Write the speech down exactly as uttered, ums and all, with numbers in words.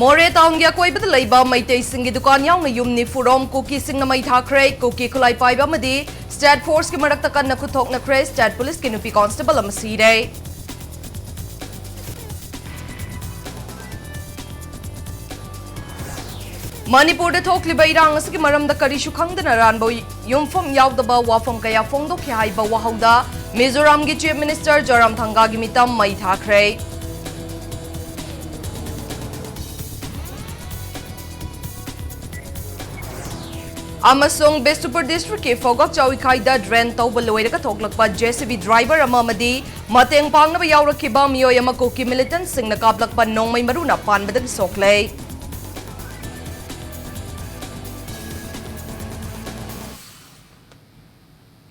ꯃꯣꯔꯦ ꯇꯥꯎꯟꯒꯤ ꯑꯀꯣꯏꯕꯗ ꯂꯩꯕ ꯃꯩꯇꯩꯁꯤꯡꯒꯤ ꯗꯨꯀꯥꯟ ꯌꯥꯎꯅ ꯌꯨꯝ ꯅꯤꯐꯨꯔꯣꯝ ꯀꯨꯀꯤꯁꯤꯡꯅ ꯃꯩ ꯊꯥꯈ꯭ꯔꯦ꯫ ꯀꯨꯀꯤ ꯈꯨꯠꯂꯥꯏ ꯄꯥꯏꯕ ꯑꯃꯗꯤ ꯁ꯭ꯇꯦꯠ ꯐꯣꯔꯁꯀꯤ ꯃꯔꯛꯇ ꯀꯟꯅ ꯈꯨꯠꯊꯣꯛꯅꯈ꯭ꯔꯦ꯫ ꯁ꯭ꯇꯦꯠ ꯄꯨꯂꯤꯁꯀꯤ ꯅꯨꯄꯤ ꯀꯣꯟꯁꯇꯦꯕꯜ ꯑꯃ ꯁꯤꯔꯦ꯫ ꯃꯅꯤꯄꯨꯔꯗ ꯊꯣꯛꯂꯤꯕ ꯏꯔꯥꯡ ꯑꯁꯤꯒꯤ ꯃꯔꯝꯗ ꯀꯔꯤꯁꯨ ꯈꯪꯗꯅ ꯑꯔꯥꯟꯕ ꯌꯨꯝꯐꯝ ꯌꯥꯎꯗꯕ ꯋꯥꯐꯝ ꯀꯌꯥ ꯐꯣꯡꯗꯣꯛꯈꯤ ꯍꯥꯏꯕ ꯋꯥꯍꯧꯗ ꯃꯤꯖꯣꯔꯥꯝꯒꯤ ꯆꯤꯐ ꯃꯤꯅꯤꯁꯇꯔ ꯖꯣꯔꯥꯝꯊꯪꯒꯥꯒꯤ ꯃꯤꯇꯝ ꯃꯩ ꯊꯥꯈ꯭ꯔꯦ꯫ ꯑꯃꯁꯨꯡ ꯕꯤꯁꯅꯨꯄꯨꯔ ꯗꯤꯁꯇ꯭ꯔꯤꯛꯀꯤ ꯐꯧꯒꯥꯛꯆꯥꯎ ꯏꯀꯥꯏꯗ ꯗ꯭ꯔꯦꯟ ꯇꯧꯕ ꯂꯣꯏꯔꯒ ꯊꯣꯛꯂꯛꯄ ꯖꯦ ꯁꯤ ꯕꯤ ꯗ꯭ꯔꯥꯏꯚꯔ ꯑꯃ ꯑꯃꯗꯤ ꯃꯇꯦꯡ ꯄꯥꯡꯅꯕ ꯌꯥꯎꯔꯛꯈꯤꯕ ꯃꯤꯑꯣꯏ ꯑꯃ ꯀꯨꯀꯤ ꯃꯤꯂꯤꯇꯦꯟꯠꯁꯤꯡꯅ ꯀꯥꯞꯂꯛꯄ ꯅꯣꯡꯃꯩ ꯃꯔꯨꯅ ꯄꯥꯟꯕꯗꯒꯤ ꯁꯣꯛꯂꯦ꯫